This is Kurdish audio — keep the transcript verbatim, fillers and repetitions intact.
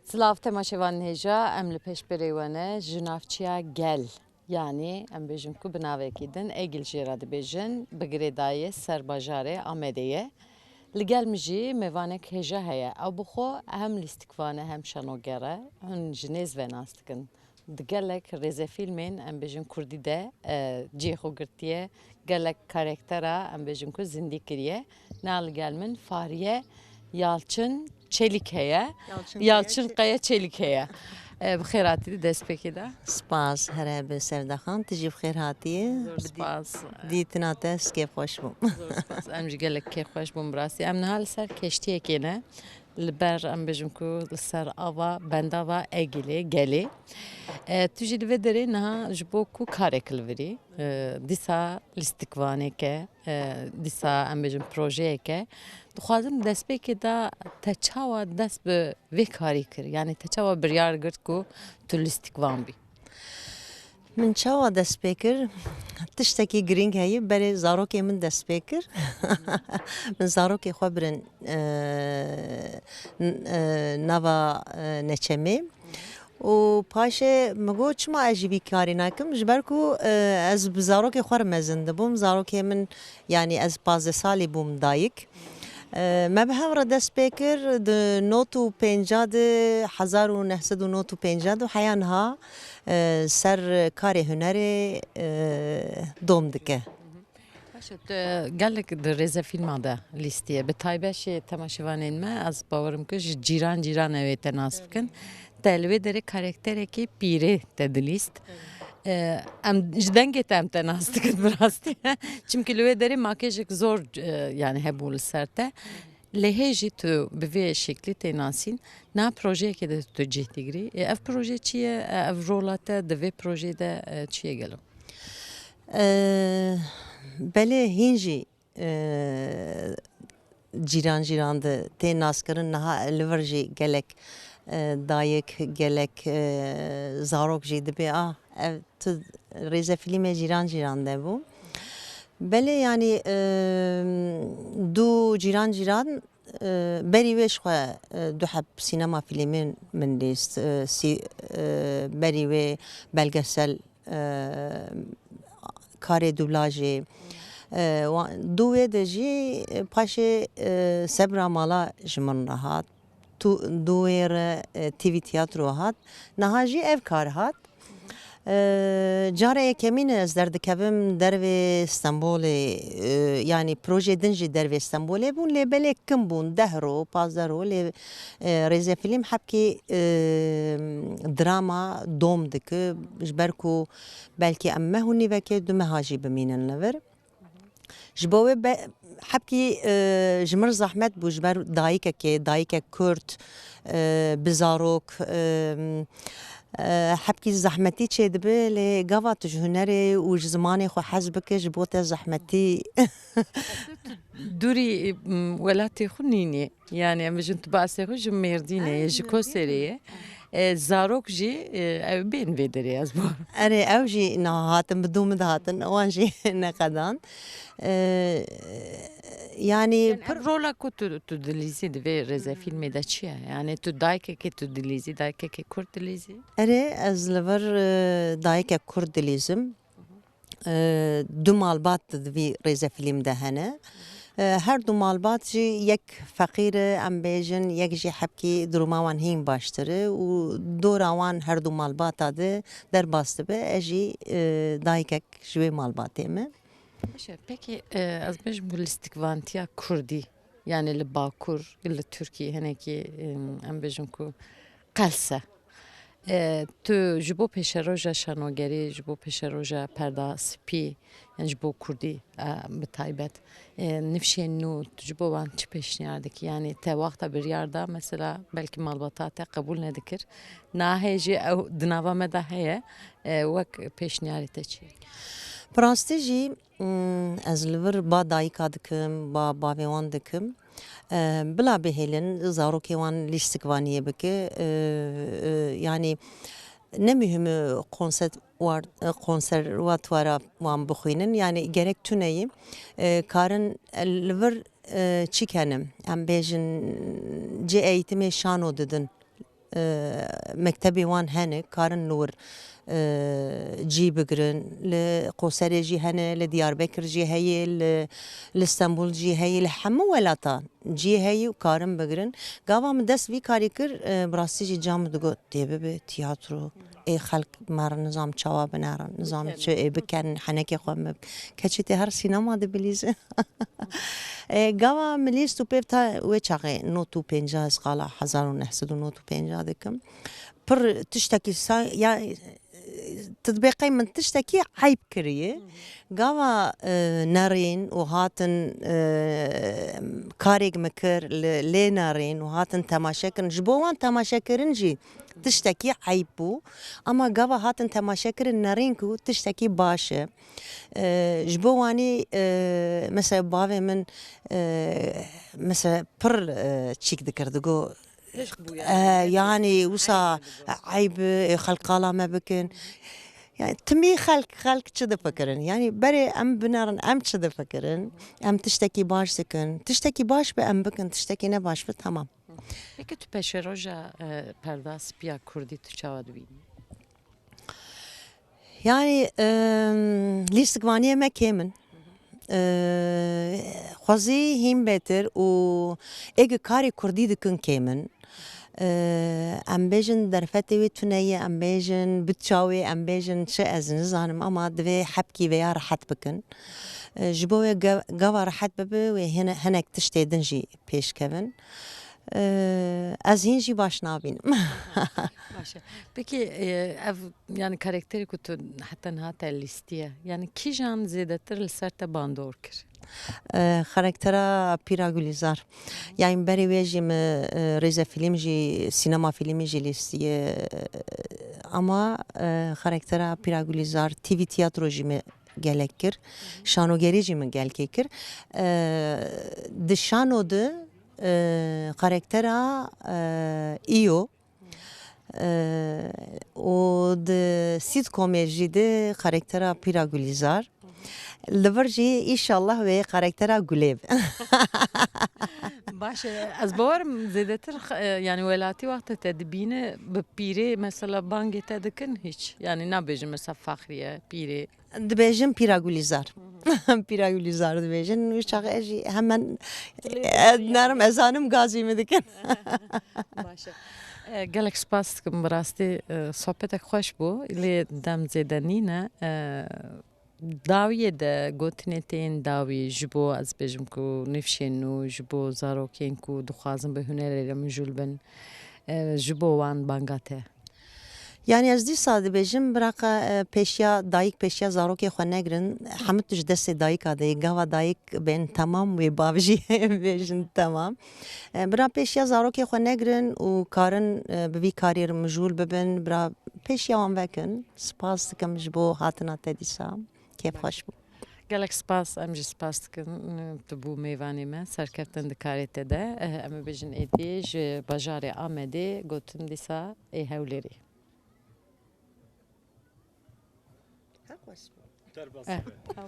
Silav temaşevanên hêja, em li pêşberê we ne ji navçeya Gel, yanî em bêjin ku bi navekî din Egil jê re dibêjin, bi girêdayî ser bajarê Amedê ye. Li gel min jî mêvanek hêja heye. Ew bi xwe hem lîstikvan e hem şanoger e. Hûn ji nêz ve nas dikin. Di gelek rêzefîlmên, em bêjin, kurdî de, e, cihê xwe girtiye. Gelek karaktera, em bêjin, ku zindî kiriye. Niha li gel min Fahriye Yalçın Çelik heye. Yalçın Yalçın Kaya Çelik. Kaya Çelik heye. E, bi xêr hatî di destpêkê de. Spas, here bi Sevda Xan, tu jî bi xêr hatî. Zor spas. Dîtina te ez kêfxweş bûm. Zor spas. Em jî gelek kêfxweş bûn bi rastî. Em niha li ser keştiyekê ne. Li ber, em bêjin, ku li ser ava, bendava Egilê, Gelê. E, tu jî di vê derê niha ji bo ku karek li virî, e, dîsa lîstikvanêk e, e, dîsa, em bêjin, projeyek e. Dixwazim destpêkê de te çawa dest bi vê karî kir? Yanî te çawa biryar girt ku tu lîstikvan bî? Min çawa dest pê kir? Tiştekî girîng heye, berê zarokê min dest pê kir. Min zarokê xwe birin, e, n-, e, nava, e, neçemê. Û paşê min got, çima ez jî vî karî nakim? Ji ber ku, e, ez bi zarokê xwe re mezin dibûm. Zarokê min, yanî ez pazdeh salî bûm dayik. E, me bi hev re dest pê kir, di nod û pênca de, hezar û neh sed û nod û pênca de heya niha, e, ser karê hunerê, e, dom dike. Baş e, tu gelek di rêzefîlma de lîstiye. Bi taybet jî temaşevanên me, ez bawerim ku ji cîran cîran ew ê te nas bikin. Te li wê derê karakterekî pîrê te dilîst. E, em ji dengê te em te nas dikin bi rastî. Çimkî li wê derê makêjek zor, e, yanî hebû li ser te. Lê hê jî tu bi vê şeklî tê nasîn. Niha projeyekê de tu cih digirî. E, ev proje çi ye? E, ev rola te di vê projeyê de, e, çi ye gelo? E, belê hîn jî, e, cîran cîran de tê naskirin. Niha li vir jî gelek, e, dayik, gelek, e, zarok jî dibê, ah, ev tu rêzefîlmê cîran cîran de bû. Belê, yanî, e, du cîran cîran, e, berî wê ji xwe, e, du heb sînema fîlmên min lîst, e, sî-, e, berî wê belgesel, e, karê dublajê. E, wa-, du wê de jî, e, paşê, e, Sebra Mala ji min re hat. Tu-, du wê re, e, T V Tiyatro hat. Niha jî ev kar hat. E, cara yekemîn e ez derdikevim dervê Stenbolê, e, yanî projê din jî dervê Stenbolê bûn, lê belê kim bûn, deh ro, pazdeh ro, lê, e, rêzefîlm hebkî, e, drama dom dike, ji ber ku belkî em meh û nîvekê du meha jî bimînin li vir. Ji bo wê be-, hebkî, e, ji min zehmet bû, ji ber dayikekê, dayikek Kurd, e, bi zarok, e, e, hebkî zehmetî çêdibe, lê gava tu ji hunerê û ji zimanê xwe hez bike, ji bo te zehmetî. Dûrî, m, welatê xwe nînê. Yanî, em bijin tu basê xwe ji Mêrdînê ye, ji Koserê ye. E, zarok jî, e, ew bên vê derê ez bo. Erê, ew jî niha hatin, bi dû min de hatin, wan jî neqedan. E, yanî, yanî, pir ev rola ku tu, tu dilîzî di vê rêzefîlmê de çi ye? Yanî, tu dayikekê tu dilîzî, dayikekê kurd dilîzî? Erê, ez li vir, e, dayikek kurd dilîzim. E, du malbat di vî rêzefîlm de hene. E, her du malbat jî yek feqîr e, em bêjin, yek jî hebkî duruma wan hîn baştir e û dora wan her du malbata de derbas dibe. Ez jî, e, dayikek ji wê malbatê me. Baş e, pekî, e, ez bêjim ku lîstikvantiya kurdî, yanî li Bakur, li Tirkiyê hinekî, e, em bêjin ku qels e. E, tu ji bo pêşeroja şanogerî, ji bo pêşeroja perda spî, yan ji bo kurdî, e, bi taybet, e, nifşên nû, tu ji bo wan çi pêşniyar dikî? Yanî te wexta biryar da, mesela, belkî malbata te qebûl nedikir. Niha hê jî ew di nava me de heye, e, wek pêşniyarê te çi ye? Bi rastî jî, Hmm, ez li vir ba dayika dikim, ba bavê wan dikim. E, bila bihêlin, zarokê wan lîstikvaniyê bike. E, e, yanî ne muhim e konserwar-, e, konservatuara wan bixwînin. Yanî gerek tune ye. E, karin, e, li vir, e, çi kenin? Em bêjin cê eğitimê şano didin. e, mektebê wan hene, karin li wir, e, cî bigirin. Li Qoserê jî hene, li Diyarbekir jî heye, li, li Stenbul jî heye, li hemû welatan cî heye û karin bigirin. Gava min dest vî karî kir, e, bi rastî jî ca min digot, dê bibe tiyatro. Ê xelk merin, nizam çawa binerin, nizam çi ê bikin, henekê xwe min. Keçê tê her sînema dibilîze. E, gava min lîst û pêv ta wê çaxê not û pêncah, ez qala hezar û neh sed û not û pêncah dikim. Pir tiştekî sa-, ya, tu dibê qey min tiştekî eyb kiriye. Gava, e, nerîn û hatin, e, karêk min kir, li, lê nerîn û hatin temaşe kirin. Ji bo wan temaşe kirin jî tiştekî eyb bû. Ama gava hatin temaşe kirin nerîn ku tiştekî baş e. E, ji bo wanî, e, mesela bavê min, e, mesela pir, e, çîk dikir, digo, Hişk bû e, yani. Yanî wisa eyb e, xelk qala me bikin. Yani timî xelk, xelk çi difikirin? Yani berê em binerin, em çi difikirin? Em tiştekî baş dikin. Tiştekî baş be em bikin, tiştekî ne baş be, tamam. Peki tu pêşeroja, e, perda spiya kurdî tu çawa dibînî? Yani, em, lîstikvaniyê me kêm in. E, xwezî hîn bêtir û ê ku karê kurdî dikin kêm in. E, em bêjin derfetê wê tune ye, em bêjin bitça wê, em bêjin çi, ez nizanim, ama divê hebkî vêya rehet bikin. E, ji bo wê ge-, gava rehet bibe, wê hene-, hinek tiştê din jî pêş kevin. E, ez hîn jî baş nabînim. Baş e. Peki, e, ev, yani karakterê ku tu heta niha te lîstiye, yani kîjan zêdetir li ser te bandor kir? E, karaktera Pîra Gulîzar. Yani berê wê jî min, e, rêzefîlm jî, sînema fîlmî jî lîstiye. Ama, e, karaktera Pîra Gulîzar, T V tiyatro jî min gelek kir. Şanogerî jî min gelkê kir. E, di şano de, e, karaktera, e, Îyo, e, û di sîtkomê jî de karaktera Pîra Gulîzar. Li vir jî, înşallah, wê karaktera Gulê be. Baş e, ez bawerim zêdetir, e, yani welatî wexta te dibîne bi pîrê mesela bangê te dikin hiç. Yani nabêjin mesela Faxriye, pîrê. Dibêjin Pîra Gulîzar. Pîra Gulîzar dibêjin. Wî çaxê ez jî hemen, e, nerim, ez zanim gazî min dikin. Baş e. E, gelek spas dikim, bi rastî, e, sohbetek xweş bû. Lê dem zêde nîne. E, dawiyê de gotinê tên dawî ji bo, ez bêjim ku nifşên nû, ji bo zarokên ku dixwazin bi hunerê re mijûl bin, e, ji bo wan banga te. Yani ez dîsa dibêjim, biraqa, e, pêşiya dayik, pêşiya zarokê xwe negirin. Hemû tu ji destê dayika de yê. Gava dayik bên temam, wê bav jî bêjin temam. E, bira pêşiya zarokê xwe negirin û karin, e, bi vî karî re mijûl bibin. Bira pêşiya wan vekin. Spas dikim ji bo hatina te dîsa. Kêfxweş bû. Gelek spas, em jî spas dikin, tu bû mêvanê me, serkeftin di karê te de. Eh, em ê bêjin êdî ji bajarê Amedê gotin dîsa ê Hewlêrê. Her xweş bû. Derbas Eh. be.